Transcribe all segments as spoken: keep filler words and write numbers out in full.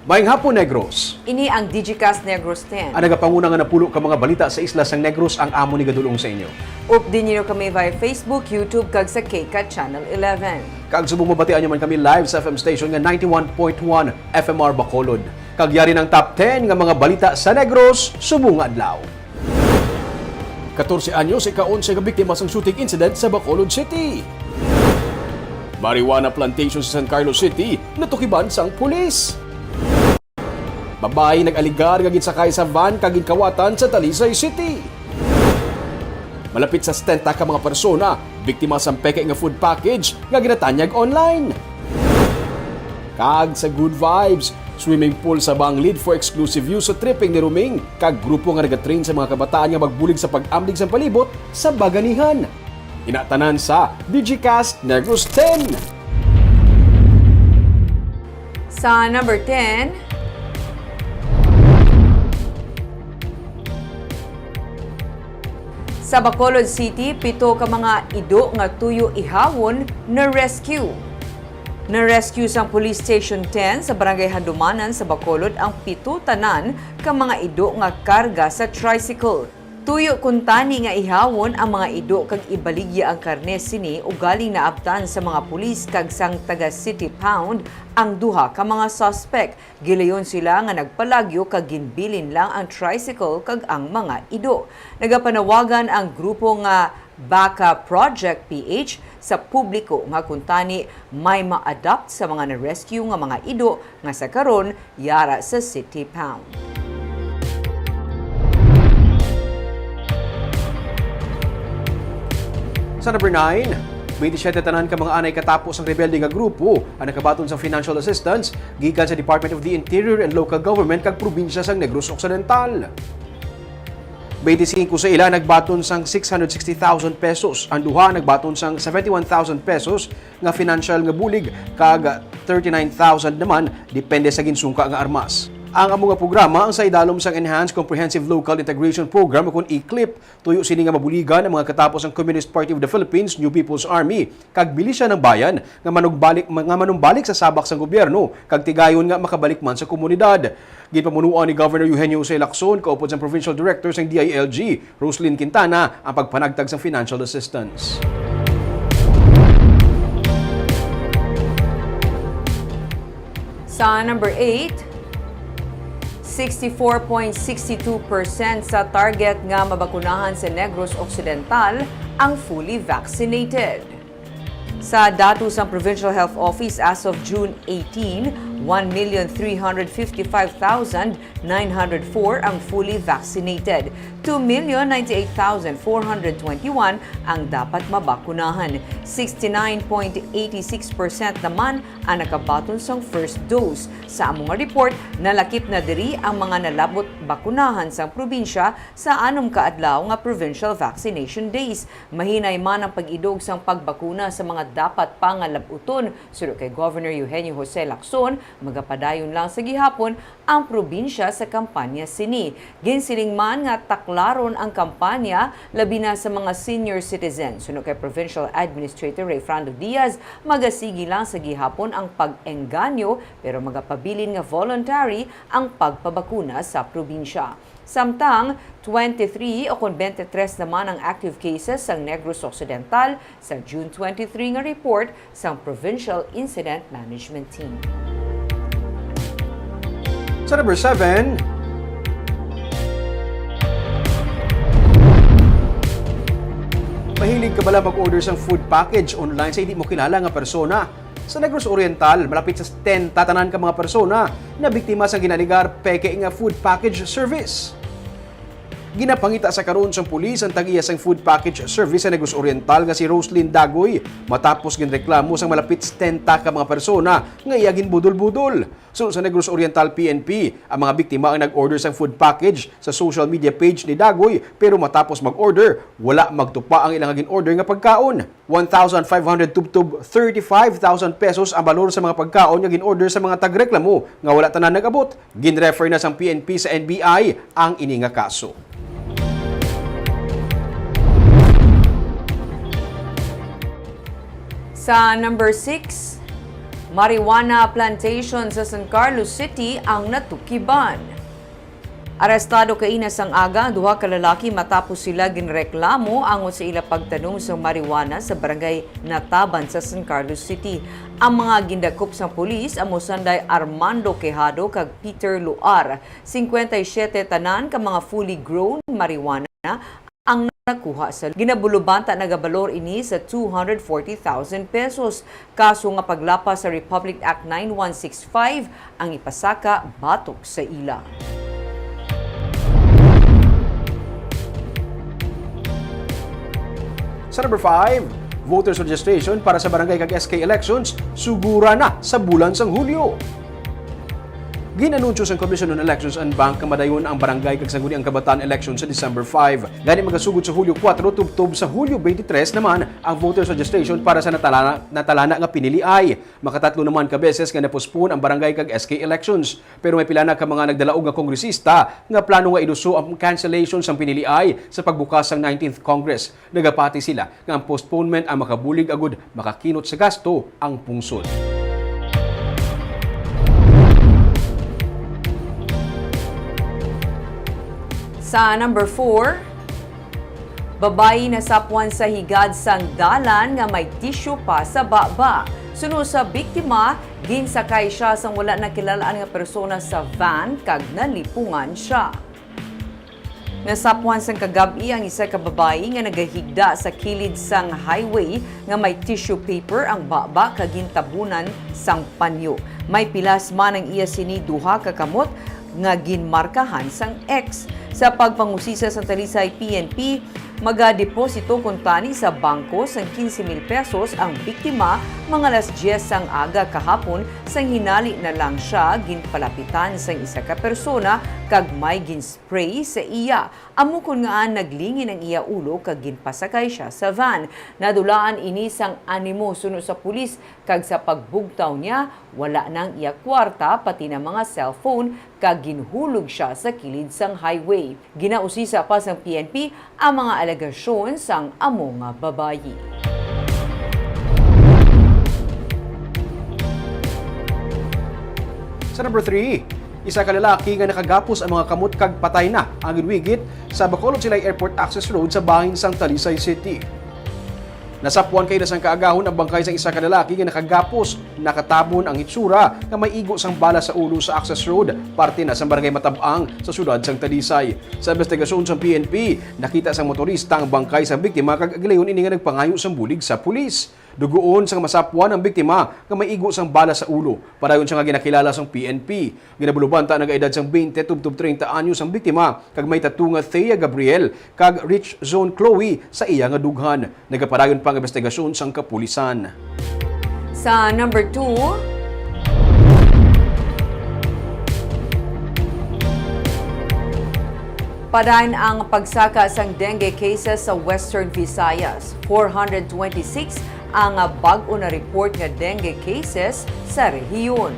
Maayong hapon, Negros. Ini ang Digicast Negros ten. Ang nagapanguna nga napulo ka mga balita sa isla sang Negros ang amon igadul-ong sa inyo. Updi ninyo kami via Facebook, YouTube, kag sa KCAT Channel eleven. Kag subong mabatian nyo man kami live sa F M station nga ninety-one point one F M R Bacolod. Kag yari na ang top ten nga mga balita sa Negros subong nga adlaw. Katorse anyos ika-onse nga biktima sang shooting incident sa Bacolod City. Marijuana plantation sa San Carlos City natukiban sang pulis. Babayi nag-alegar nga ginsakay sa van kag ginkawatan sa Talisay City. Malapit sa setenta ka mga persona biktima sang peke nga food package nga ginatanyag online. Kag sa Good Vibes, swimming pool sa Banglid for exclusive use sa tripping ni Ruming kag grupo nga nagatrain sa mga kabataan nga magbulig sa pag-amlig sang palibot sa Baganihan. Ina tanan sa Digicast Negros ten. Sa number ten, sa Bacolod City, pito ka mga ido nga tuyo ihawon na-rescue. Na-rescue sang Police Station ten sa Barangay Handumanan sa Bacolod ang pito tanan ka mga ido nga karga sa tricycle. Tuyo kuntani nga ihawon ang mga ido kag ibaligya ang karne sini, ugaling naabtan sa mga pulis kag sang taga City Pound ang duha ka mga suspect. Gilayon sila nga nagpalagyo kag ginbilin lang ang tricycle kag ang mga ido. Nagapanawagan ang grupo nga Baka Project P H sa publiko nga kuntani may ma-adopt sa mga na-rescue nga mga ido nga sa karon yara sa City Pound. Sa number nine, twenty-seven tanan ka mga anay katapo sang rebelde nga grupo ang nakabaton sang financial assistance gikan sa Department of the Interior and Local Government kag probinsya sang Negros Occidental. Twenty-singko sa ila nagbaton sang six hundred sixty thousand pesos, ang duha nagbaton sang seventy-one thousand pesos nga financial nga bulig kag thirty-nine thousand naman depende sa ginsungka nga armas. Ang amo nga programa ang sa idalom sang Enhanced Comprehensive Local Integration Program ukon E-CLIP. Tuyo sini nga mabuligan ang mga katapo sang Communist Party of the Philippines, New People's Army, kag Milisya ng Bayan nga manugbalik nga manumbalik sa sabak sang gobyerno kag tigayon nga makabalik man sa komunidad. Ginpamunuan ni Governor Eugenio Jose Lacson, kaupod sang Provincial Director sang D I L G, Roslyn Quintana, ang pagpanagtag sang financial assistance. Sa number eight, sixty-four point six two percent sa target nga mabakunahan sa Negros Occidental ang fully vaccinated. Sa datos sang Provincial Health Office, as of June eighteen, one million three hundred fifty-five thousand nine hundred four ang fully vaccinated, two million ninety-eight thousand four hundred twenty-one ang dapat mabakunahan, sixty-nine point eighty-six percent naman ang nakabaton sang first dose. Sa amo nga report, nalakip na diri ang mga nalabot bakunahan sang probinsya sa anom ka adlaw nga Provincial Vaccination Days. Mahinay man ang pag-idog sang pagbakuna sa mga dapat pa nga lab-uton. Suno kay Governor Eugenio Jose Lacson, magapadayon lang sa gihapon ang probinsya sa kampanya sini. Ginsiling man nga taklaron ang kampanya, labi na sa mga senior citizen. Suno kay Provincial Administrator Rayfrando Diaz, magasigi lang sa gihapon ang pag-engganyo, pero magapabilin nga voluntary ang pagpabakuna sa probinsya. Samtang, twenty-three o kon twenty-three naman ang active cases sang Negros Occidental sa June twenty-three nga report sang Provincial Incident Management Team. Sa number seven, mahilig ka bala mag-order sang food package online sa hindi mo kilala nga persona? Sa Negros Oriental, malapit sa setenta tanan ka mga persona nabiktima sang ginaalegar peke nga food package service. Ginapangita sa karon sang pulis ang tag-iya sang food package service sa Negros Oriental nga si Roslyn Dagoy matapos ginreklamo sang malapit setenta ka mga persona nga iya ginbudol-budol. Suno sa Negros Oriental P N P, ang mga biktima ang nag-order sang food package sa social media page ni Dagoy, pero matapos mag-order, wala magtupa ang ilang gin-order nga pagkaon. One thousand five hundred tubtob thirty-five thousand pesos ang balor sa mga pagkaon nga gin-order sa mga tagreklamo nga wala tanan nag-abot. Gin-refer na sang P N P sa N B I ang ini nga kaso. Sa number six, Marijuana plantation sa San Carlos City ang natukiban. Arestado kaina sang aga ang duha ka lalaki matapos sila ginreklamo angot sa ila pagtanom sa marijuana sa barangay Nataban sa San Carlos City. Ang mga gindakop sang pulis amo sanday Armando Quijado kag Peter Luar, cincuenta y siete, tanan ka mga fully grown marijuana ang nakuha sa ginabulubanta. Nagabalor ini sa two hundred forty thousand pesos. Kaso nga paglapas sa Republic Act nine one six five ang ipasaka batok sa ila. Sa number five, voters registration para sa barangay kag S K elections sugura na sa bulan sang Hulyo. Gin-anunsyo sang Commission on Elections and Bank nga madayon ang barangay kag Sangguniang Kabataan election sa December five. Gani magasugod sa Hulyo kuwatro tubtob sa Hulyo twenty-three naman ang voters registration para sa natalana, natalana nga piniliay. Makatatlo naman ka beses nga na-postpone ang barangay kag S K elections. Pero may pila na ka mga nagdalaog nga kongresista nga plano nga iluso ang cancellation sang piniliay sa pagbukas sang nineteenth Congress. Nagapati sila nga ang postponement ang makabulig agud makakinot sa gasto ang pungsod. Sa number four, babayi nasapwan sa higad sang dalan nga may tissue pa sa baba. Suno sa biktima, ginsakay siya sang wala nakilal-an nga persona sa van kag nalipungan siya. Nasapwan sang kagab-i ang isa ka babayi nga nagahigda sa kilid sang highway nga may tissue paper ang baba kag gintabunan sang panyo. May pilas man ang iya sini duha ka kamot nga ginmarkahan sang X. Sa pagpangusisa sang Talisay P N P, magadeposito kuntani sa bangko sang quince mil pesos ang biktima mga alas dyes sang aga kahapon, sang hinali na lang siya ginpalapitan sang isa ka persona kag may gin- spray sa iya. Amo kon ngaa naglingin ang iya ulo kag ginpasakay siya sa van. Nadulaan ini sang animo suno sa pulis, kag sa pagbugtaw niya, wala na ang iya kwarta, pati na mga cellphone, kag ginhulog siya sa kilid sang highway. Ginausisa pa sang P N P ang mga alegasyon sang amo nga babayi. Sa number three, isa ka lalaki nga nakagapos ang mga kamot kag patay na ang ginwigit sa Bacolod Silay Airport Access Road sa bahin sang Talisay City. Nasapwan kaina sang kaagahon ang bangkay sang isa ka lalaki nga nakagapos, nakatabon ang hitsura nga may igo sang bala sa ulo sa access road, parte na sang Barangay Matab-ang sa siyudad sang Talisay. Sa investigasyon sang P N P, nakita sang motorista ang bangkay sang biktima kag gilayon ini nga nagpangayo sang bulig sa pulis. Dugoon sang masapwan ang biktima nga may igo sang bala sa ulo. Padayon siya nga ginakilala sang P N P. Ginabulubanta nagaedad sang twenty tubtob treinta anyos ang biktima kag may tattoo nga Thea Gabriel kag Rich Zone Chloe sa iya nga dughan. Nagapadayon pa ang investigasyon sang kapulisan. Sa number two, padayon ang pagsaka sang dengue cases sa Western Visayas. Four hundred twenty-six ang bag-o na report nga dengue cases sa rehiyon.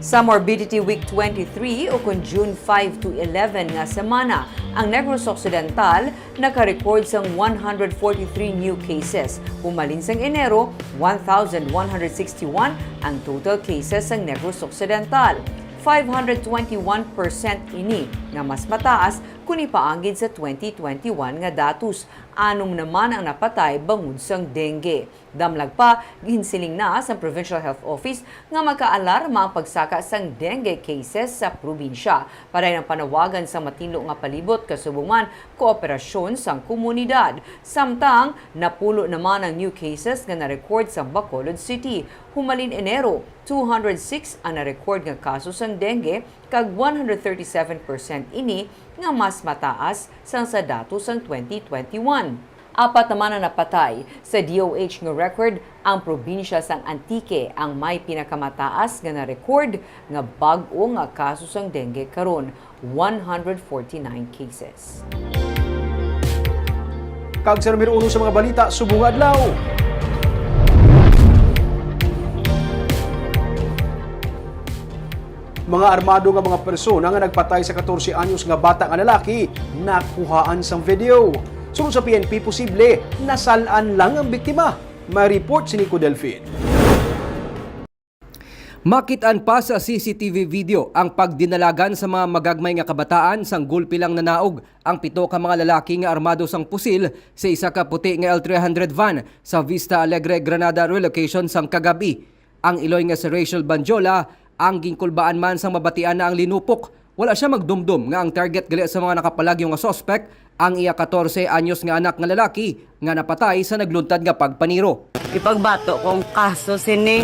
Sa Morbidity Week twenty-three, o kon June five to eleven nga semana, ang Negros Occidental naka-record sang one hundred forty-three new cases. Humalin sang Enero, one thousand one hundred sixty-one ang total cases sang Negros Occidental. Five hundred twenty-one percent ini, nga mas mataas kon ipaanggid sa twenty twenty-one nga datos. Anom naman ang napatay bangod sang dengue. Damlag pa, ginsiling na sang Provincial Health Office nga makaalarma ang pagsaka sang dengue cases sa probinsya. Padayon ang panawagan sang matinlo nga palibot, kasubong man kooperasyon sang komunidad. Samtang, napulo naman ang new cases nga na-record sa Bacolod City. Humalin Enero, two hundred six ang na-record nga kaso sang dengue, kag one hundred thirty-seven percent ini nga mas mataas sang sa datos sang twenty twenty-one. Apat naman ang napatay. Sa D O H nga record, ang probinsya sang Antique ang may pinakamataas nga na-record nga bag-o nga kaso sang dengue karon, one hundred forty-nine cases. Kag sa numero uno sa mga balita subong nga adlaw. Mga armado nga mga persona nga nagpatay sa katorse anyos nga bata nga lalaki nakuhaan sang video. Suno sa P N P, posible nasal-an lang ang biktima. May report si Nico Delfin. Makit-an pa sa C C T V video ang pagdinalagan sa mga magagmay nga kabataan sang gulpi lang nanaog ang pito ka mga lalaki nga armado sang pusil sa isa ka puti nga L three hundred van sa Vista Alegre, Granada Relocation sang kagab-i. Ang iloy nga si Rachel Banjola ang ginkulbaan man sang mabatian na ang linupok. Wala sia magdumdom nga ang target gali sa mga nakapalagyo nga suspek ang iya katorse anyos nga anak nga lalaki nga napatay sa nagluntad nga pagpaniro. Ipagbato ko ang kaso sini.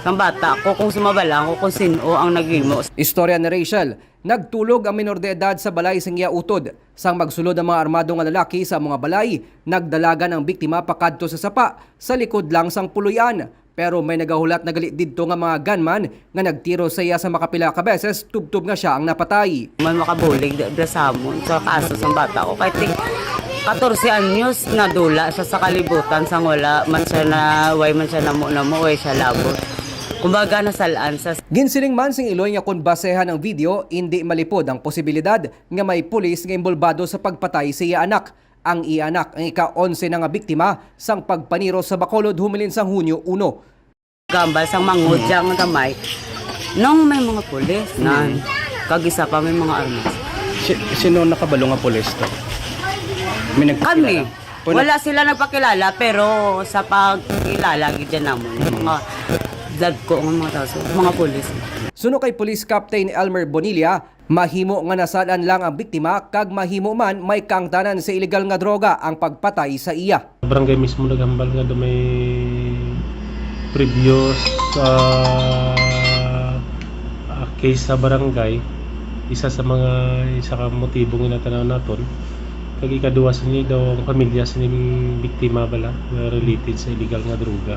Kang bata ko kung sumabala ko kung sino ang naghimo. Istorya ni Rachel, nagtulog ang minor de edad sa balay sang iya utod. Sang magsulod ang mga armado nga lalaki sa amo nga balay, nagdalagan ang biktima pakadto sa sapa, sa likod lang sang puloy-an. Pero may nagahulat na gali didto nga mga gunman nga nagtiro sa iya sa makapila ka beses tubtob nga sia ang napatay. May makabulig da, da sa amon sa kaso sang bata ko. Kay ti-, katorse anyos nadula siya sa kalibutan sang wala man siya na, way man siya namo-namo, way siya labot. Kumbaga, nasalaan sa Ginsiling man sing iloy nga kon basehan ang video, indi malipod ang posibilidad nga may pulis nga imbolbado sa pagpatay sa iya anak. Ang iya anak ang ika-onse na nga biktima sang pagpaniro sa Bacolod humalin sang Hunyo uno. Gambal sang manghod siya nga gamay. Nung may mga pulis, nan, kag isa pa may mga armas. Si-, sino nakabalo nga pulis to? May nagpakilala? Kami. Wala sila nagpakilala, pero sa pagkilala gid dyan namon, yung mga dad ko, ang mga tao, mga pulis. Suno kay Police Captain Elmer Bonilla, mahimo nga nasad-an lang ang biktima kag mahimo man may kaangtanan sa iligal nga droga ang pagpatay sa iya. Barangay mismo naghambal nga daw may previous, ah, ah, case sa barangay. Isa sa mga, isa ka motibo nga natanaw naton. Kag ikaduha sini daw ang pamilya sining biktima bala nga related sa illegal nga droga.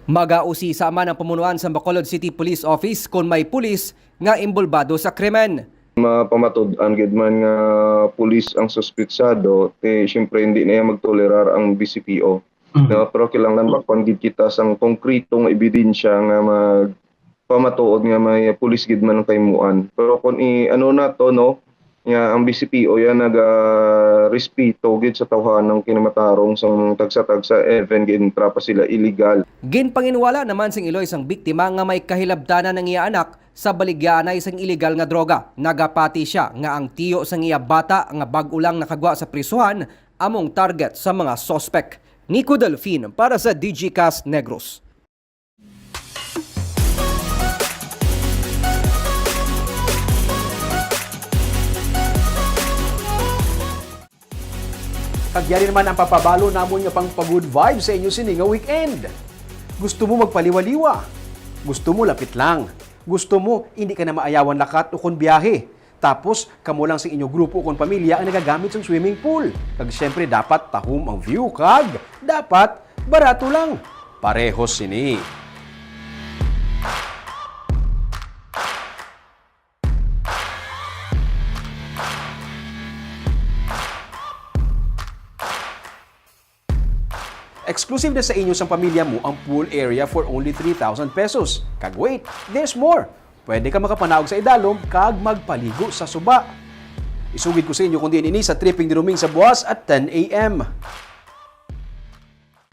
Magausisa man ang pamunuan sa Bacolod City Police Office kon may pulis nga imbolbado sa krimen. Mapamatud-an gid man nga pulis ang suspetsado, ti siyempre hindi na iya magtolerar ang B C P O. Mhm. No? Pero kinahanglan makon gid kita sang konkretong ebidensya nga magpamatuod nga may pulis gid man ang kahimuan. Pero kung i-, ano na to, no, nga ang B C P O yan naga-respeto gid sa tawhanang kinamatarong sang tagsa-tagsa, even giintra pa sila illegal. Ginpanginwala naman sing iloy sang biktima nga may kahilabtanan ang iya anak sa baligyaanay sang iligal nga droga. Nagapati sia nga ang tiyo sang iya bata nga bag-o lang nakagwa sa prisuhan among target sa mga suspek. Nico Delfin para sa Digicast Negros. Kag yari naman ang papabalo namon nga pang pa-good vibes sa inyo sini nga weekend. Gusto mo magpaliwa-liwa? Gusto mo lapit lang? Gusto mo hindi ka na maayawan lakat ukon biyahe? Tapos, kamo lang sa inyo grupo ukon pamilya ang nagagamit sang swimming pool. Kag siyempre, dapat tahom ang view kag dapat barato lang. Parehos sini. Exclusive na sa inyo sang pamilya mo ang pool area for only three thousand pesos. Kag wait, there's more! Pwede ka makapanaog sa idalom kag magpaligo sa suba. Isugid ko sa inyo kon diin ini sa tripping ni Roming sa buwas at ten A M.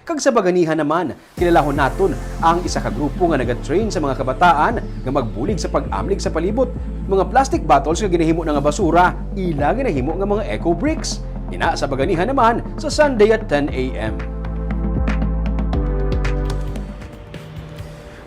Kag sa baganihan naman, kilalahon naton ang isa ka grupo nga nagatrain sa mga kabataan nga magbulig sa pag-amlig sa palibot. Mga plastic bottles nga ginahimo na nga basura, ila ginahimo nga mga eco bricks. Ina sa baganihan naman sa Sunday at ten A M.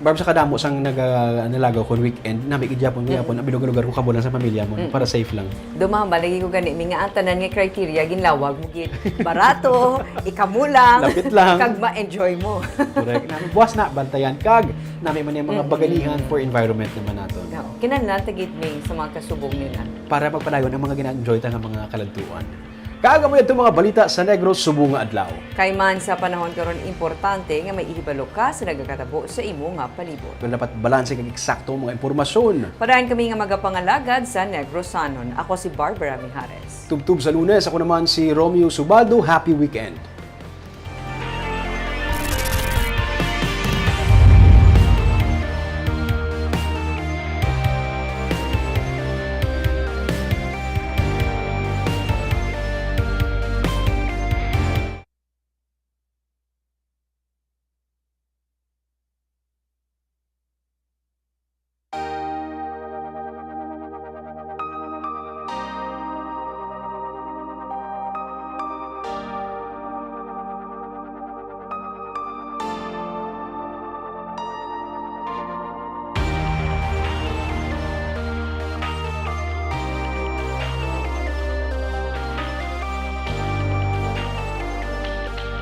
Barb, sa kadamo sang naga-, nalagaw kon weekend, nami gid gyapon, mm, gyapon ang binugalugar ko kamo lang sa pamilya mo, mm, para safe lang. Dumahambal lagi ko gani ni nga ang tanan nga criteria ginlawag mo gid. Barato, ikamo lang, lapit lang, kag ma-enjoy mo. Correct. Na, buwas na, bantayan kag nami man yung mga, mm, baganihan for environment naman nato. Oo. Kinahanglan ta gid mi sa mga kasubong nila. Para magpadayon ang mga gina-enjoy ta nga mga kaladtuan. Kag amo yadto mga balita sa Negros subong nga adlaw. Kay man sa panahon karon, importante nga may ihibalo ka sa nagakatabo sa imo nga palibot. Pero dapat balanse kag eksakto ang mga impormasyon. Padayon kami nga magapangalagad sa Negrosanon. Ako si Barbara Mijares. Tubtob sa Lunes, ako naman si Romeo Subaldo. Happy weekend.